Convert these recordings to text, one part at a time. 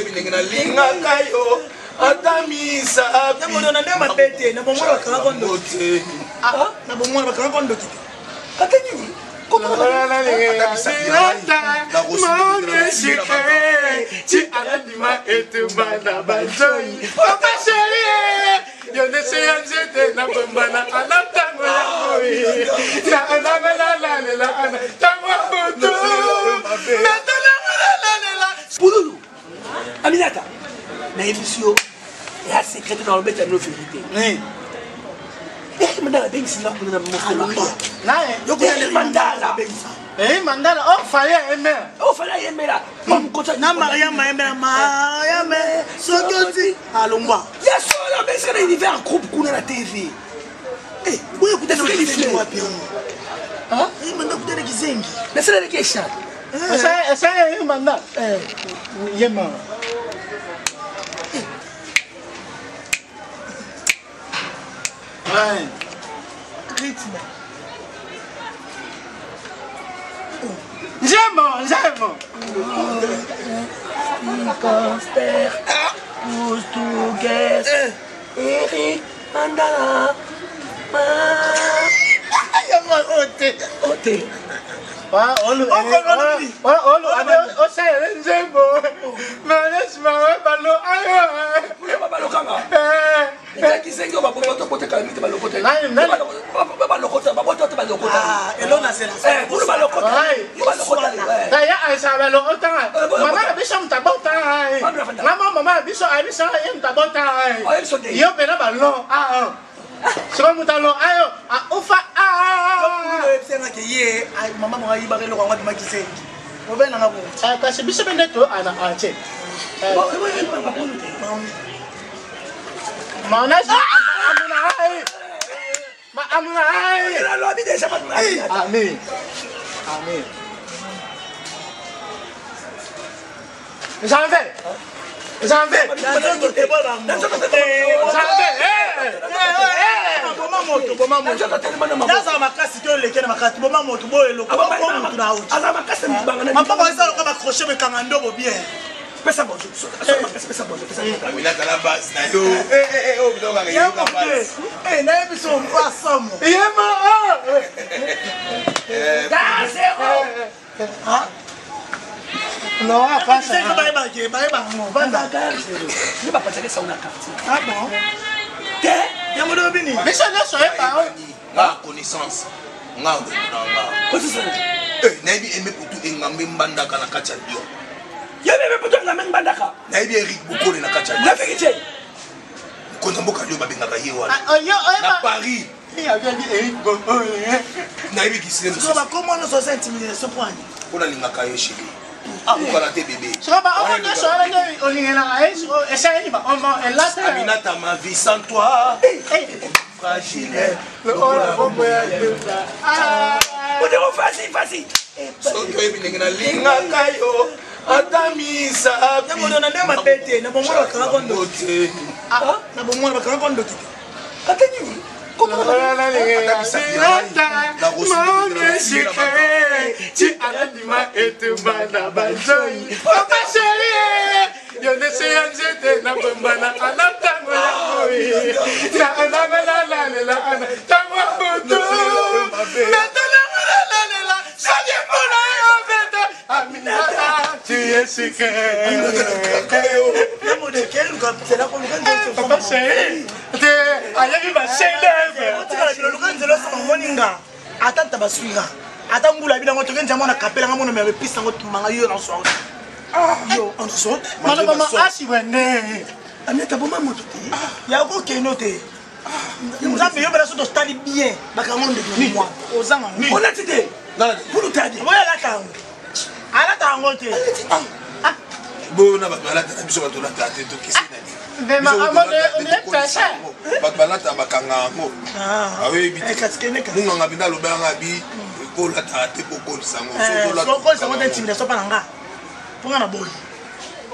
oyebi ndenge nalingaka yo ata misapi na nde mabe te na bomwana bakangaka ndoki te na bomwana bakangaka ndoki te Ata nini? Ti alandima etumba na banzoi papa sheri yo nde ya nzete na bombana ana ntango ya moi na ananalalalela ana ntango ya butu natananalalalela Pululu. Aminata. Nayebisi yo ya secret na lobeta bino vérité. Eric Mandala abengisi nga kuna na mofo. Naye Eric Mandala. Eh, Mandala, oh, fallait aimer. Oh, fallait yembela. Mokota na mariam ayembela mariam soki oti alongwa Ya solo abengisi na univers groupe kuna na TV. Eh, oyo kutana Est-ce que kizengi il wapi yango manda kutana kizengi Nasalelaki echat. Esa eh, Mandala. Eh, yema. Ouais. Rythme. Njemo, njemo. Cancer, Portugais, Eric Mandala. Yango oyo te. Ote. Wa olu wa olu ade osayele nzembo. Mais nsima wa balo ayo. Balokanga. Eh. Ezalaki zengi oyo babota boteka mite balokota. Nani, nani? Balokota, babota te balokota. Elo na zela. Eh, bulu balokota. Ai. Yo balokota. Eh. Kaya aisa balo otanga. Mama na biso mutabota ai. Mama mama biso ai biso ye mutabota ai. Oyebi te. Yo pena balo ah ah. Siko mutalo ayo a ufa ah. Oyebisangaki ye mama mongo ayibaka eloko yango abima kizengi obenanga bongo. Ah kasi biso bende to ana ache. Maona amuna ai. Ma amuna ai. Nalobi déjà bato. Amen. Amen. J'en vais. J'en vais. J'en vais. Boma moto, boma moto, nazala makasi te, oleke na makasi, boma moto boyo eloko bo motu na oti Aza makasi mibanga na mapoko eza loka bacrochet bekanga ndobo bien. Pesa bonjour. Makasi pesa bonjour. Pesa bonjour. Aminata na base na yo. Eh, eh, eh, oyo biloko kaka yoka base. Nayebi so asomo. Yema. Zéro. Non, passa. Bayebake bayebango vanda. Nde bapataki sango na quartier. Ah bon? Te. Yango lobi nini? Biso nyonso yeba. Nga connaissance nga na nga. Kosisana. Eh, nayebi Aime Putu Engambe Mbandaka na kati ya Lyon. Yebi Aime Putu Engambe Mbandaka. Nayebi Eric Bokole na kati ya Lyon. Nafiki te. Mokonzi ya mboka Lyon babengaka ye wana. Yo Na oyeba. Paris. Nayebi kisile Sikoyo mosusu. bakoma nyonso oza intimidation po ani? Mpo nalingaka yo chéri. Akokana te bébé. Siko ba omo nyonso wana nde olingelaka ye siko esaleli ba omo elata. Aminata ma vie sans toi. Fragile. Lokola bombo ya Yuda. Ah. Odeko fasi fasi. Soki oyebi ndenge nalingaka yo ata misapi. Yango na nde mabe te, na bomwana bakangaka ndoki te. Na bomwana bakangaka ndoki te. Ata nini? Ti alandima etumba na banzoi papa sheri yo nde se ya nzete na bombana ana ntango ya moi na ananalalalela ana ntango ya butu natananalalalela soki mpona yo bete Aminata tu es sucré. Yango de keluka nzela koluka nzela. Papa chéri te ayebi ba chef d'œuvre. Otikala bino luka nzela osoma moninga ata nta baswinga ata mbula bino yango toke nzela mona kapela nga mona me epesa yango tumanga yo na swa yo onso. Maloba ma asi wende. Aminata boma moto te. Ya kokende te Nzambe yo bela so totali bien bakango ndeko na mwana ozanga ngo. Olati te. Pulu tadi. Oyo alata yango alata yango te. Bona bato balataka biso bato olataka te tokisi nani. Vraiment, amode on est Bato balata bakanga yango aoyebi Eh, kasi kende kasi. munganga mpenza alobelanga bi kolataka te kokolisa yango. Sokolisa yango te intimidation mpa na nga mpo nga na boyi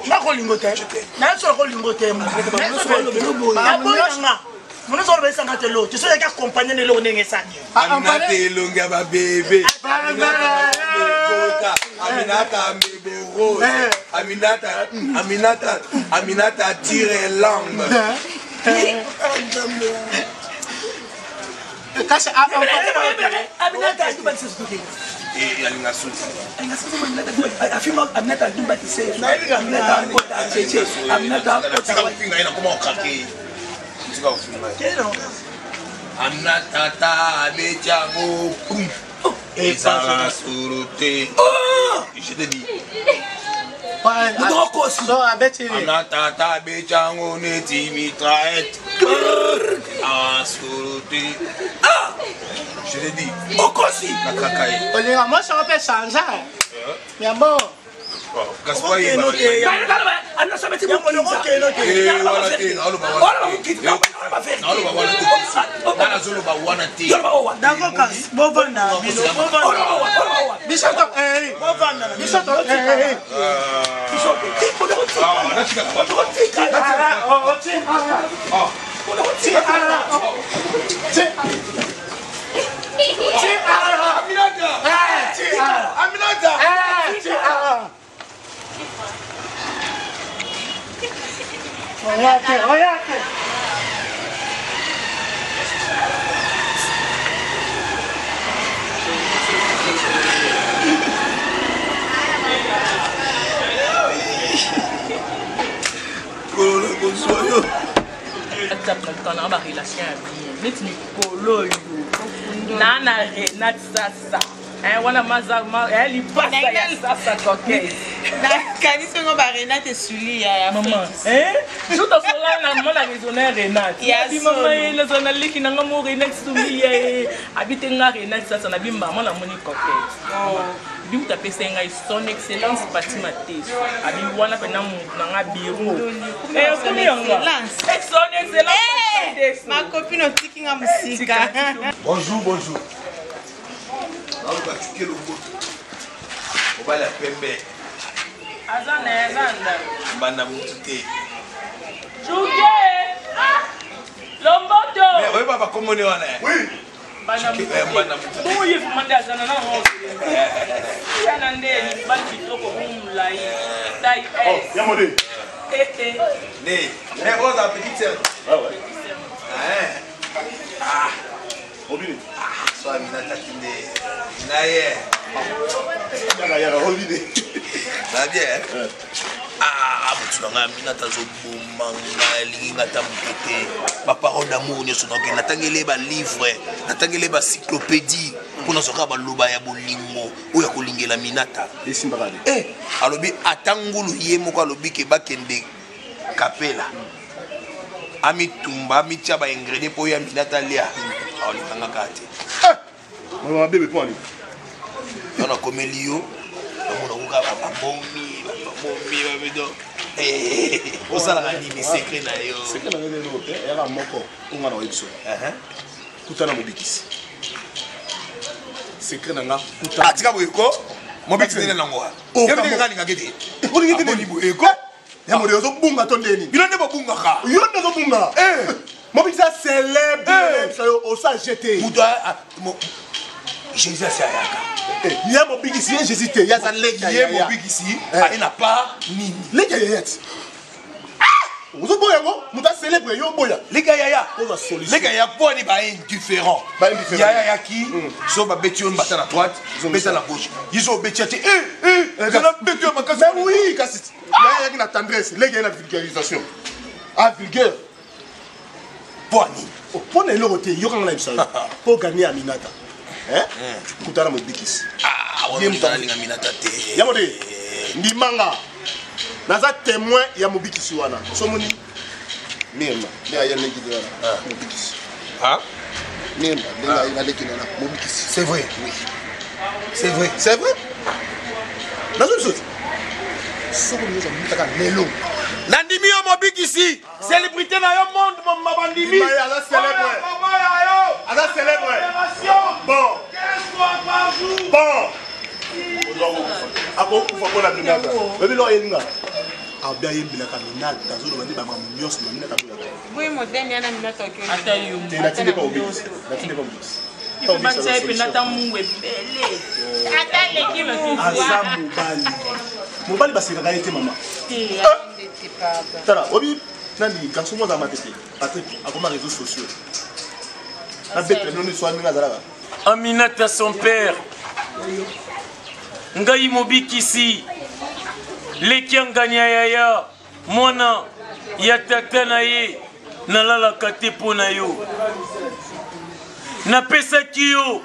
nga kolingo te naye so kolingo te naboyi na nga mono so olobesanga te lo te so oyaki accompagne na eloko ndenge esani. Aminata elongi ya babebe. Aminata mebota. Aminata meboro. rose. Aminata, Aminata, Aminata tire langue. Kasi Aminata adubatise soki. Eh, alinga suti. Aminata adubatise. Aminata akota cheche. Aminata akota. Tika kofinga ye nakoma kokake. Tika kofinga ye. Aminata ta abeti yango pum. Ezala solo te. Je te dis. Moto akosi. So abeti Aminata ta abeti yango neti mitraete. Ah, solo te. Je te dis. Okosi. Nakaka ye. Olinga mwasi yango mpe change ya bon. Kasi po ayeba. Nga nazoloba wana te. D'accord, bovanda na bino, bovanda. Biso to Bovanda na biso bino. to Aminata! Aminata! Oyate, oyate. Kolo kozwa yo. Atapelaka na barelation ya bien neti mikolo oyo na na renate sasa. Eh, wana maza lipasa ya sasa coquette. Nakanisi yango barenate esuli ya Mama, eh? Jour na mona raisonner Renate. Ya Abi mama solo. ye naza na leki na nga mo Renate Sumiya ye. Abi te nga Renate sasa na bimba mona moni coquette. Bi mutu apesa ngai son excellence Fatima Teso. Abi wana pena mutu na nga bureau. Eh, Son okomi yanga. excellence. Eh, son excellence Fatima Teso. Ma copine otiki nga mosika. Bonjour, bonjour. Naluka tuke lomboto. Mobali ya pembe. Aza na aza na. Mbanda mutu te. Juge! Ah! Lomboto! Mais oyeba bakomoni wana. Oui. Mbanda Juge, eh, mbanda mutu te. Bongo ye vraiment nde aza na nango. Ya na nde mibali kitoko bongo molai. Taille S. Ya mode. Eh, eh. Ne. Mais oza petite sœur. Ah ouais. Ah. Obile. So Aminata tinde. Na ye. Yaka yaka obile. Na bien. eh? Ah, motu na ngai Aminata azoboma ngai, alingi ngai ata moke te. Baparole d'amour nyonso naokende natangeli ye balivre, natangeli ye bacyclopédie mpo nazwaka baloba ya bolingo oyo ya kolingela Aminata. Esimbaka te. Eh, alobi ata ngulu ye moko alobi ke bakende kapela amitumba amitia baingrédient mpo oyo Aminata alia, aolinganga kaka te. Mama bebe po ali. Yo nakomeli yo namona koka babomi babomi babedo osalaka nini secret na yo? Secret na ngai eloko te, eyaka moko onga na oyebi so. Kutana mobikisi. Secret na nga kutana. Atika boye ko mobikisi nene nango wa Oh, yo kamo. ndenge alingaki te. Olingi te Aboni nini? boye ko. Ya mode ozobunga to ndeni. Bino nde bobungaka. Yo nde ozobunga. Eh. Mobikisi a célèbre. Eh. Yo osa jeté. Moto Jésus asi ayaka. Ye mobikisi ye Jésus te, ye aza leki ya ye yaya. mobikisi Eh. aye na part nini? Leki ya yaya ti. Ozoboya yango, moto acélèbre yo oboya. Leka yaya. Ozwa solution. Leka ya pwani ba indifférent. Ba indifférent. Yaya yaki so babeti yo mbata na droite, beta na gauche. Ye so obeti ya te, eh eh, zala beti yo makasi. Mais oui, kasi yaya yaki na tendresse, leki ye na vulgarisation. Ah vulgaire. Pwani. Mpo na eloko te, yokanga na yebisa yo. Mpo gagner Aminata. Hein? Kutana mobikisi. Ah, Ye wana moto alinga Aminata te. Ya mode ndimanga. Naza témoin ya mobikisi wana. Somoni Mirma, nde aya leki nde wana. Mobikisi. Ah, Mirma, ndenge aye na leki wana mobikisi. c'est vrai. Oui. C'est vrai. C'est vrai. Nazo biso te. Soki olingi ozwa mutaka lelo. Nandimi yo mobikisi. Célébrité na yo monde mama bandimi. Ndima ye aza célèbre. Mama ya yo. Aza célèbre. Opération. Bon. 15 fois par jour. Bon. Akokufa mpona Aminata. Oyebi eloko ayebi nga? Abi ayembelaka Aminata, azoloba nde bamakambo nyonso na Aminata abelaka. Boye modèle yana minata oki. Ata yo. Te natindi pa mobikisi. Natindi pa mobikisi. Ifo batia ye mpenza ata mungu ebele. Ata aleki mungu. Aza mobali. Mobali basekaka ye te mama. Te, te pardon. Tala, obi nani garçon moko azala matete Patrick akoma réseaux sociaux. Nabetela bino nyonso wana ndenge azalaka. Aminata son père ngai mobikisi leki ya ngani ya yaya mwana ya tata na ye nalalaka te mpo na yo napesaki yo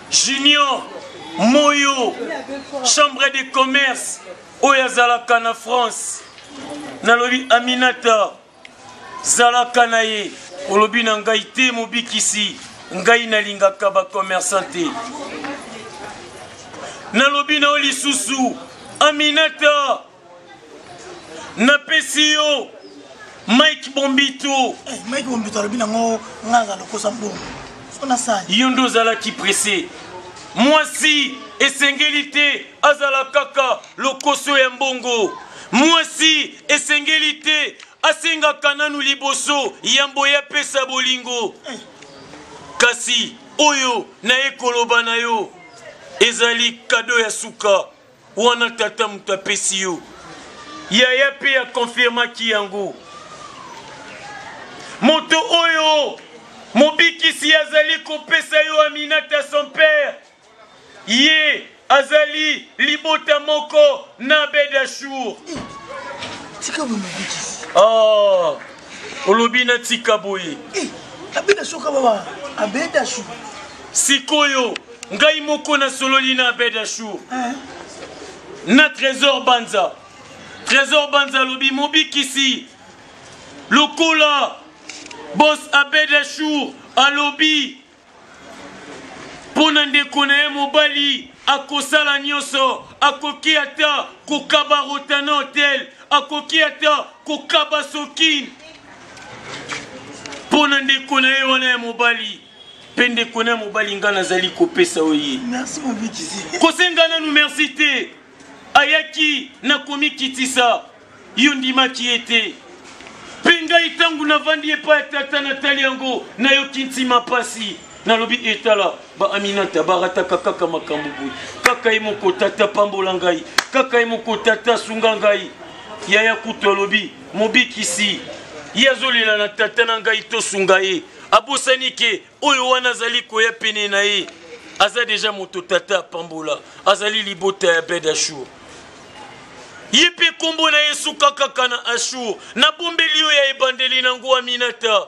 junior moyo chambre de commerce oyo azalaka na france nalobi aminata zalaka na ye olobi na ngai te mobikisi ngai nalingaka bacommerçant te nalobi na yo lisusu aminata napesi yo mike bombito eh, mike bombito alobi nango ngai aza lokosa mbongo yo nde ozalaki presse mwasi esengeli te azala kaka lokoso ya mbongo mwasi esengeli te asengaka nanu liboso yambo ye apesa bolingo eh. kasi oyo naye koloba na yo ezali kado ya suka wana tata moto apesi yo yaya mpe akonfirmaki yango moto oyo mobikisi azali kopesa yo aminata son père ye azali libota moko na bedashur tika boye mobikisi oh, olobi na tika boye eh, abedashur kababa abedashur sikoyo ngai moko nasololi na abed ashur eh. na trésor banza trésor banza alobi mobikisi lokola bos abed ashur alobi mpo na ndeko na ye mobali akosala nyonso akoki ata kokaba rotana hotel akoki ata kokaba sokin mpo na ndeko na ye wana ya mobali mpe ndeko na mobali ngai nazali kopesa yo ye kosenga nanu merci te ayaki na komikitisa yo ndimaki ye te mpe ngai ntango navandi epai ya tata natali yango nayoki ntima mpasi nalobi etala baaminata barataka kaka makambo boye kaka ye moko tata pambola ngai kaka ye moko tata sunga ngai yaya kutu alobi mobikisi ye azolela na tata na ngai tosunga ye abosani ke oyo wana azali koya pene na ye aza deja moto tata apambola azali libota ya bed ashur ye mpe nkombo na ye esuka kaka na ashur nabombeli yo ya ebandeli na ngo aminata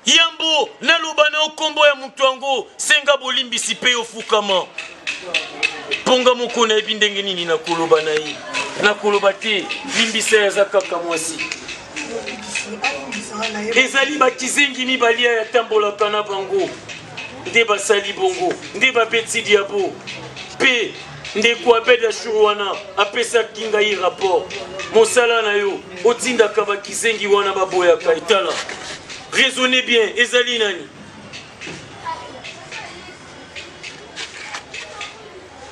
yambo naloba na yo nkombo ya moto yango senga bolimbisi mpe ofukama mponga moko nayebi ndenge nini nakoloba na ye nakoloba te limbisa ye aza kaka mwasi ezali bakizengi mibali ya tambolaka na bango nde basali bongo nde babeti diabo mpe ndeko abed ashur wana apesaki ngai rapport mosala na yo otindaka bakizengi wana baboyaka etala raisonne bien ezali nani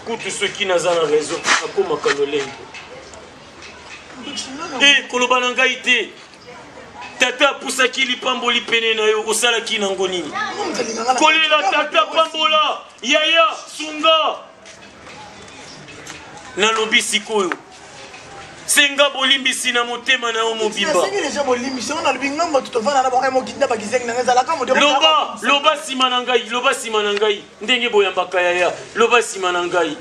kutu soki naza na raison nakomaka lolendo e koloba na ngai te tata apusaki lipamboli pene na yo osalaki nango nini kolela tata pambola yaya sunga nalobi sikoyo senga bolimbisi na motema na yo mobimba loba loba nsima na ngai loba nsima na ngai ndenge boyambaka yaya loba nsima na ngai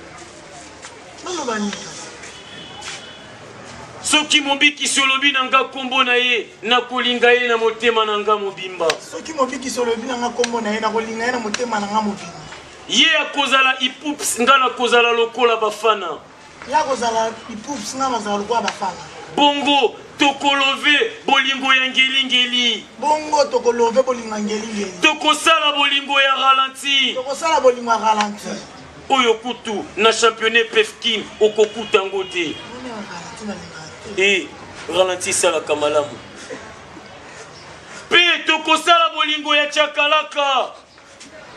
soki mobikisi olobi na nga nkombo na ye nakolinga ye na motema na nga mobimba soki mobikisi olobi na nga nkombo na ye nakolinga ye na motema na nga mobimba ye akozala ipups nga nakozala lokola bafana ye akozala ipups nga nazala lokola bafana bongo tokolove bolingo ya ngelingeli bongo tokolove bolingo ya ngelingeli tokosala bolingo ya ralenti tokosala bolingo ya ralenti oyo kutu na championnat pefkin okokuta yango te e ralenti esalaka malamu mpe tokosala bolingo ya chakalaka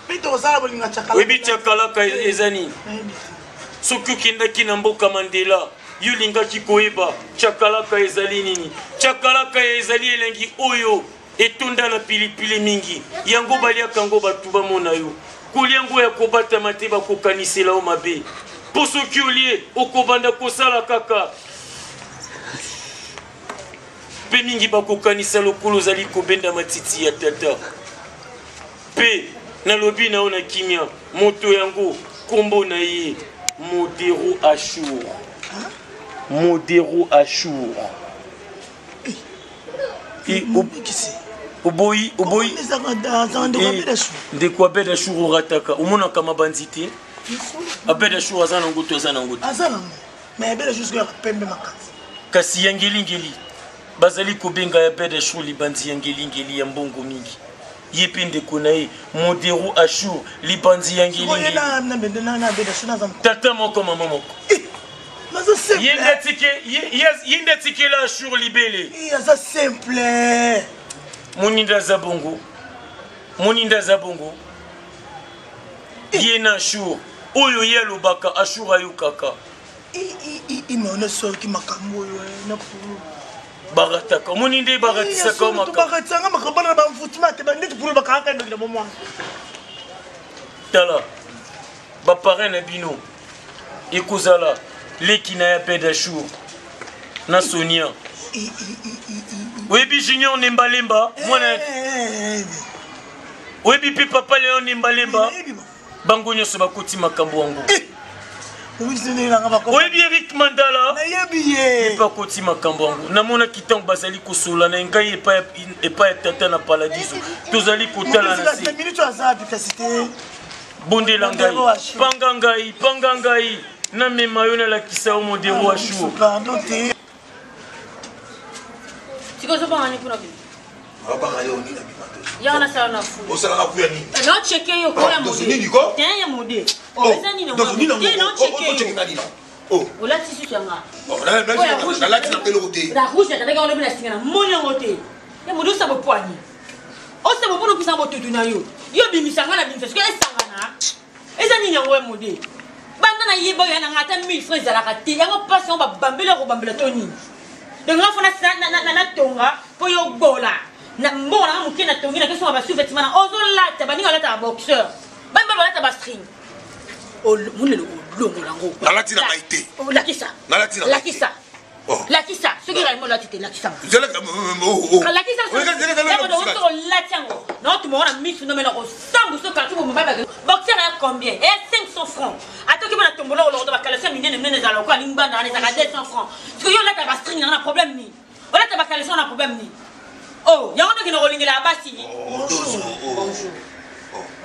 mpe tokosala bolingo ya chakalaka oyebi chakalaka eza nini soki okendaki na mboka mandela yo olingaki koyeba chakalaka ezali nini chakalaka ezali elengi oyo etonda na pilipili mingi yango baliaka yango bato bamona yo. Kolia yango ya kobatama te, bakokanisela yo mabe. Mpo soki olie, okobanda kosala kaka mpe mingi bakokanisa lokola ozali kobenda matiti ya tata. Mpe nalobi na yo na kimia, moto yango nkombo na ye Modero Ashur. Modero Ashur. Oboyi, oboyi. Ndeko Abed Ashur orataka, omonaka mabanzi te. Abed Ashur aza nango to aza nango te? Aza nango. Mais Abed Ashur sikoyo pembe makasi. Kasi ya ngelingeli bazali kobenga ya Abed Ashur libanzi ya ngelingeli ya mbongo mingi. Ye mpe ndeko na ye Modero Ashur libanzi ya ngelingeli. Tata moko mama moko. Ye nde atikela Ashur libele. Aza simple. Moninda aza bongo. Moninda aza bongo. Ye na Ashur. Oyo ye alobaka Ashur ayokaka. Imona soki makambo oyo na pulu. Barataka omoni nde baratisaka yo makambo. Baratisanga makambo na bamvutima te bandeti pulu bakangaka ndoki na bomwana. Tala baparrain na bino ekozala leki na ya Abed Ashur na Sonia. Oyebi Junior Nembalemba mwana oyebi mpe papa Leon Nembalemba bango nyonso bakoti makambo yango. Oyebi Eric Mandala mpe akoti makambo yango. Namonaki ntango bazali kosolola na ngai epai ya tata na paladiso, tozali kotala na se. Bondela ngai, panga ngai, panga ngai, namema yo nalakisa yo Modero Ashur. Sikoyo ozobanga nini mpona bino? Babanga yo nini na bima to? Yaka nasala na fulu. Osalaka kuya nini? Na cheke yo koya mode. Nini ko? Te ya mode. Eza nini? Dozo nini Te na cheke yo. yo. Nini Oh. Olati susu yanga. Nalati na eloko te. La rouge natandaki yango lobi na singa na moni yango te. Ya mode osaba poani. Osaba mpona opesa botutu na yo. Yo bimisa nga na bimisa sikoyo esangana. Eza nini yango ya mode? Banda na yeba oyo ya na nga ata 1000 francs ezalaka te. Yango mpasi yango babambeli ya kobambela to nini? Donc nga fona natonga mpo yo gola. Na mbongo na nga moke natongi na kesonga ba sous-vêtements na ozolata baninga balata ba boxeur. Bani balata ba string. Monelo olongola yango. Nalati na ngai te. Lakisa. Nalati na ngai. Lakisa. Lakisa. Soki raimo olati te lakisa. Lakisa. Olati yango. Na otumba wana misu no mena kosambu so quartier bomba ba boxeur ya combien? Eh 500 francs. Atoki bana tombola olongo ba caleçon minene minene za lokola lingbanda wana ezaka 200 francs. Sikoyo yo olata ba string na problème ni. Olata ba caleçon na problème ni. Oh, yango ndoki na kolingela basi. Bonjour.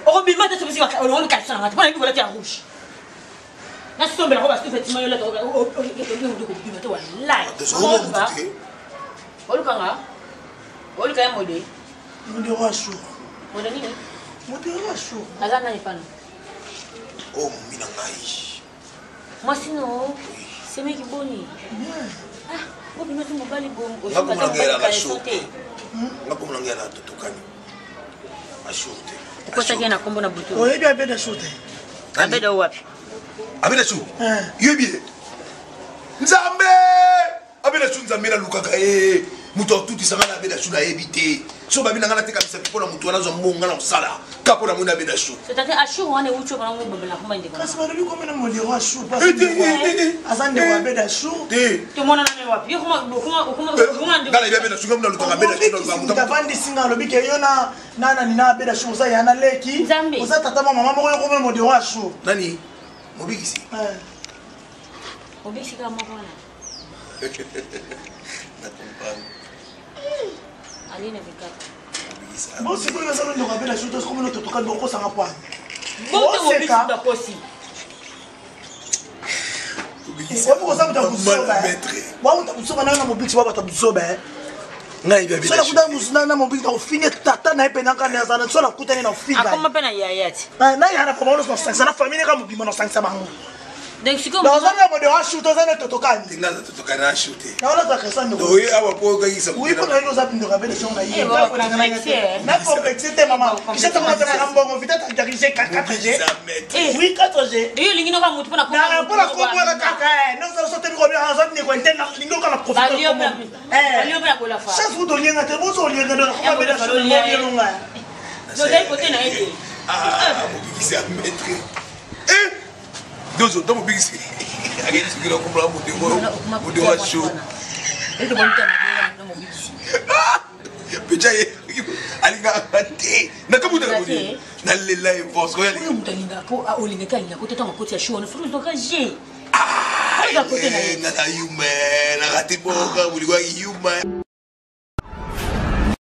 Okobima te soki olongoli caleçon na nga te. Pona yebi kolata ya rouge. Nasombela ko ba sous-vêtements yo lata okobima te wallahi. Olukanga? Oluka ya mode? Modero Ashur. Mode nini? Modero Ashur. Aza nani pano? Oh, momi na ngai. Mwasi no, semeki boni. Ah, obima te mobali bongo. Nga komona ngai elaka Ashur te. Nga komona ngai elaka totokani. Ashur te. Okosaki ye na kombo na butu. Oyebi Abed Ashur te? Abed oyo wapi? Abed Ashur? Yoyebi ye? Nzambe! Abed Ashur Nzambe nalukaka ye. Moto atutisaka na Abed Ashur nayebi te. So babi na ngai nateka misapi mpo na moto wana azwa mbongo ngai na kosala. Ka mpo na moni Abed Ashur. C'est-à-dire Ashur wana euti oyo bango bobela komba ndeko. Kasi balobi kombo na Modero Ashur. Aza ndeko Abed Ashur. Tomona nani wapi? Yo koma koma koma koma ndeko. Ngai nayebi Abed Ashur ngai nalukaka Abed Ashur nalukaka moto. Avandisi ngai alobi ke yo na na nani na Abed Ashur oza ya na leki. Oza tata mwa mama moko yo komona Modero Ashur. Nani? Mobikisi. Mobikisi kaka moko wana. Na comprendre. Aline Vikata. Bon sikoyo naza ndeko Abed Ashur to komona totokani bokosanga pwani. Bote mobikisi bakosi. Oyebi koza moto ya buzoba. Wa moto ya buzoba na mobikisi wa bato ya buzoba. Soki nakutani na mobikisi nakofinga tata na ye mpe naka na azala soki nakutani na ofinga. Akoma mpe na yaya ti. Na yaya na koma nyonso nasangisa na famille kaka mobimba nasangisa bango. Donc sikoyo Oza na modero Ashur te oza na totokani. Nga na totokani Ashur te. Na wana za ndeko. Oye awa po okangisa. Oui po na yo oza ndeko Abed Ashur na ye. Na complexe te mama. Kisha toko na mbongo vita ta dirige 4G. Oui 4G. Yo lingi noka mutu pona Na pona kombo na kaka eh. Non ça sote ko bien aza ndeko inte na lingi oka na profiter. Eh. Chance vous dolienga te bozo olienga na ko Abed Ashur na mbongo nga. Dozali kote na ye te. Ah, mobikisi ya maître. Eh! Dozo, to mobikisi. Akei sukila kombola modero, modero chaud. Pecha ye alingaka te. Nakamutaka boni. Nalela ye force. Oyo moto alingaka olingaki alingaka te ntango akoti ya show wana soki ozwaka je. Nana yuma, narate boka, bolingo ya yuma.